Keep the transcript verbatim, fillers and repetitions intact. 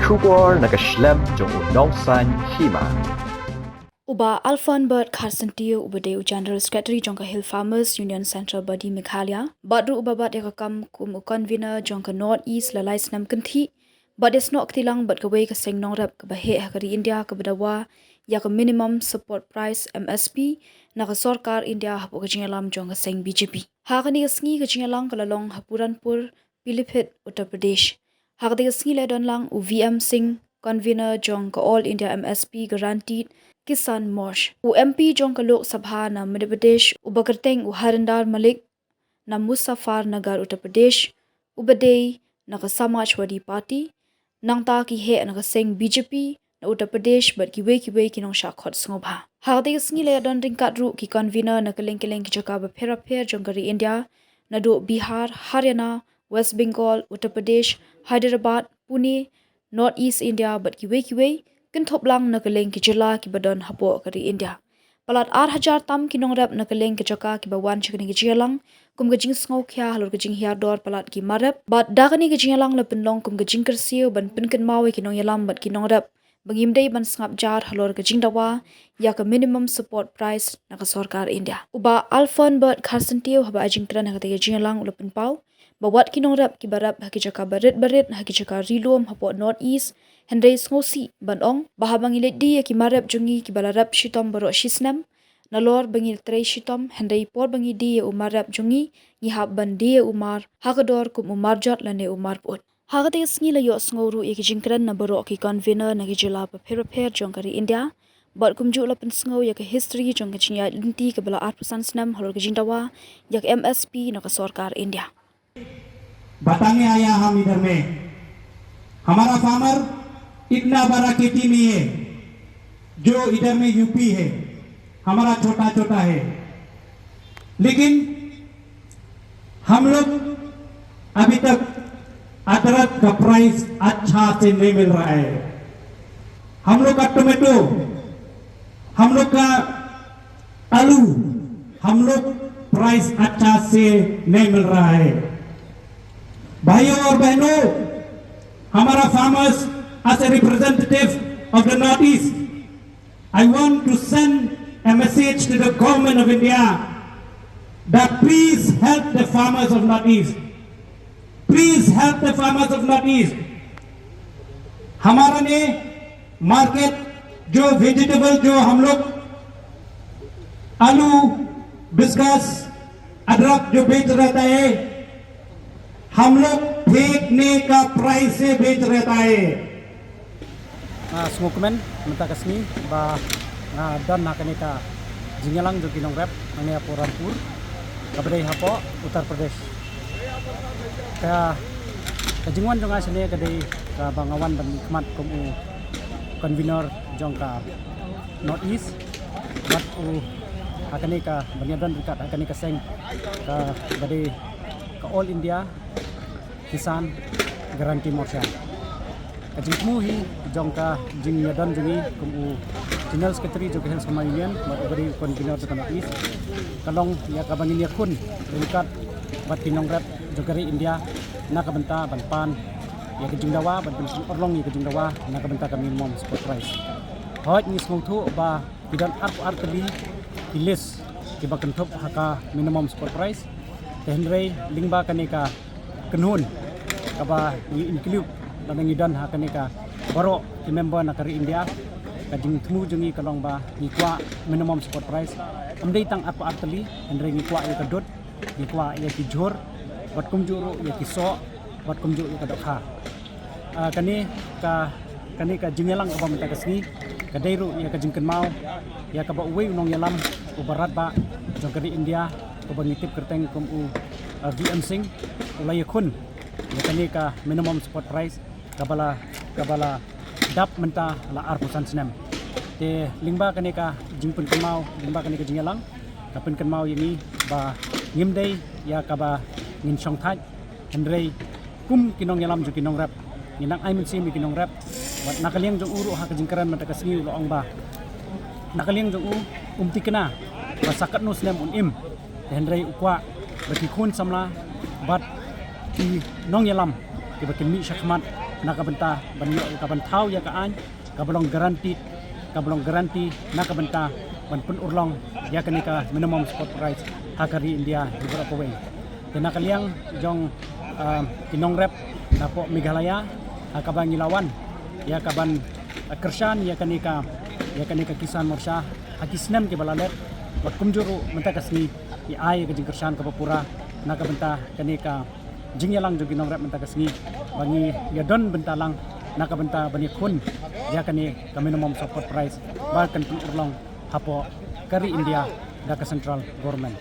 Khubor na ka shlem jong u nongsaiñ hima. U Bah Alfonbert Kharsyntiew uba dei u General Secretary jong ka Hill Farmers Union Central Body Meghalaya bad ruh uba bat ïa ka kam kum u convener jong ka North East la lai snem kynthih bad ïasnoh kti lang bad kawei ka seng nongrep kaba heh ha ka ri India kaba dawa ïa ka minimum support price, M S P, na ka sorkar India hapoh ka jingïalam jong ka seng B J P. Ha kane ka sngi ka jingïalang ka la long ha Puranpur, Pilipit, Uttar Pradesh. Ha kata ka sngi la don lang u V M Singh, convener jong ka All India M S P Guaranteed Kisan Morcha, u M P jong ka Lok Sabha na Madhya Pradesh uba kyrteng u Harinder Malik, na Muzaffarnagar, Uttar Pradesh, uba dei na ka Samajwadi Party, nangta ki heh na ka seng B J P na Uttar Pradesh bad kiwei kiwei ki nongshah khot sngewbha. Ha kata ka sngi la ïadon ryngkat ruh ki convener na kylleng kylleng ki jaka bapher bapher jong ka ri India, naduh Bihar, Haryana, West Bengal, Uttar Pradesh, Hyderabad, Pune, North East India bad kiwei kiwei, kynthup lang na kylleng ki jylla kiba don hapoh ka ri India. Palat ar hajar tam ki nongrep na kylleng ki jaka kiba wan sha kane ka jingïalang kum ka jingsngewkhia halor ka jinghiar dor palat ki mar rep bad da kane ka jingïalang la pynlong kum ka jingkyrsiew ban pynkynmaw ïa ki nongïalam bad ki nongrep ba ngim dei ban sngap jar halor ka jingdawa ïa ka minimum support price na ka sorkar India. U Bah Alfonbert Kharsyntiew haba ai jingkren ha kata ka jingïalang u la pynpaw ba wat ki nongrep kiba rep ha ki jaka barit barit, ha ki jaka ri lum hapoh North East, hynrei sngewsih ban ong ba haba ngi leit die ïa ki mar rep jong ngi kiba la rep shitom baroh shi snem, nalor ba ngi trei shitom, hynrei por ba ngi die ïa u mar rep jong ngi, ngi hap ban die ïa u mar ha ka dor kum u mar jot lane u mar pyut. Ha kata ka sngi la ïohsngew ruh ïa ki jingkren na baroh ki convener na ki jylla bapher bapher jong ka ri India bad kumjuh la pynsngew ïa ka history jong ka jingïaid lynti kaba la arphew san snem halor ka jingdawa ïa ka M S P na ka sorkar India. बताने आया हम इधर में, हमारा फार्मर इतना बड़ा खेती नहीं है जो इधर में यूपी है, हमारा छोटा छोटा है, लेकिन हम लोग अभी तक अदरक का प्राइस अच्छा से नहीं मिल रहा है। हम लोग का टोमेटो, हम लोग का आलू, हम लोग प्राइस अच्छा से नहीं मिल रहा है। भाइयों और बहनों, हमारा फार्मर्स, as a representative of the North East, I want to send a message to the government of India that please help the farmers of North East. Please help the farmers of North East. हमारा ने मार्केट जो वेजिटेबल जो हम लोग आलू, बिस्कस, अदरक जो बेच रहता है, हम लोग फेंकने का प्राइस से बेच रहता है। Nga sngewkmen mynta ka sngi ba nga don ha kane ka jingïalang jong ki nongrep hangne ha Puranpur kaba dei hapoh Uttar Pradesh. Ka ka jingwan jong nga shane ka dei kaba nga wan ban mihkhmat kum u convener jong ka North East bad u ha kane ka ban ïadon ryngkat ha kane ka seng kaba dei ka All India Kisan Guarantee Morcha. Ka jingthmu hi jong ka jingïadon jong ngi kum u General Secretary jong ka Hill Farmers Union bad uba dei u convener jong ka North East ka long ïa kaba ngin ïakhun ryngkat bad ki nongrep jong ka ri India na ka bynta ban pan ïa ka jingdawa bad ban pynurlong ïa ka jingdawa na ka bynta ka minimum support price. Hooid ngi sngewthuh ba ki don arphew ar tylli ki list kiba kynthup ha ka minimum support price. Te hynrei lyngba kane ka kynhun kaba ngi include lane ngi don ha kane ka baroh ki member na ka ri India, ka jingthmu jong ngi ka long ba ngi kwah minimum support price. Ym dei tang arphew ar tylli hynrei ngi kwah ïa ka dud, ngi kwah ïa ki jhur bad kumjuh ruh ïa ki soh bad kumjuh ïa ka dohkha. Ah, kane ka kane ka jingïalang kaba mynta ka sngi ka dei ruh ïa ka jingkynmaw ïa kaba uwei u nongïalam uba radbah jong ka ri India uba ngi tip kyrteng kum u, ah, V M Singh u la ïakhun ïa kane ka minimum support price kaba la kaba la dap mynta la arphew san snem. Te lyngba kane ka jingpynkynmaw lyngba kane ka jingïalang ka pynkynmaw ïa ngi ba ngim dei ïa kaba ngin shongthait hynrei kum ki nongïalam jong ki nongrep ngi nang ai mynsiem ïa ki nongrep. Bad na ka liang jong u ruh ha ka jingkren mynta ka sngi u la ong ba na ka liang jong u um tikna ba sa katno snem un im. Te hynrei u kwah ba ki khun samla bad ki nongïalam kiba kin mih shakhmat na ka bynta ban ïoh ka ban thaw ïa ka aiñ kaba long guaranteed, kaba long guarantee na ka bynta ban pynurlong ïa kane ka minimum support price ha ka ri India hi baroh kawei. Te na ka liang jong, ah, ki nongrep na poh Meghalaya ha kaba ngi la wan ïa ka ban, ah, kyrshan ïa kane ka, ïa kane ka Kisan Morcha ha ki snem kiba la leit, bad kumjuh ruh mynta ka sngi ngi ai ka jingkyrshan kaba pura na ka bynta kane ka jingïalang jong ki nongrep mynta ka sngi, ba ngi ïadon bynta lang na ka bynta ban ïakhun ïa kane ka minimum support price ba kan pynurlong hapoh ka ri India da ka central government.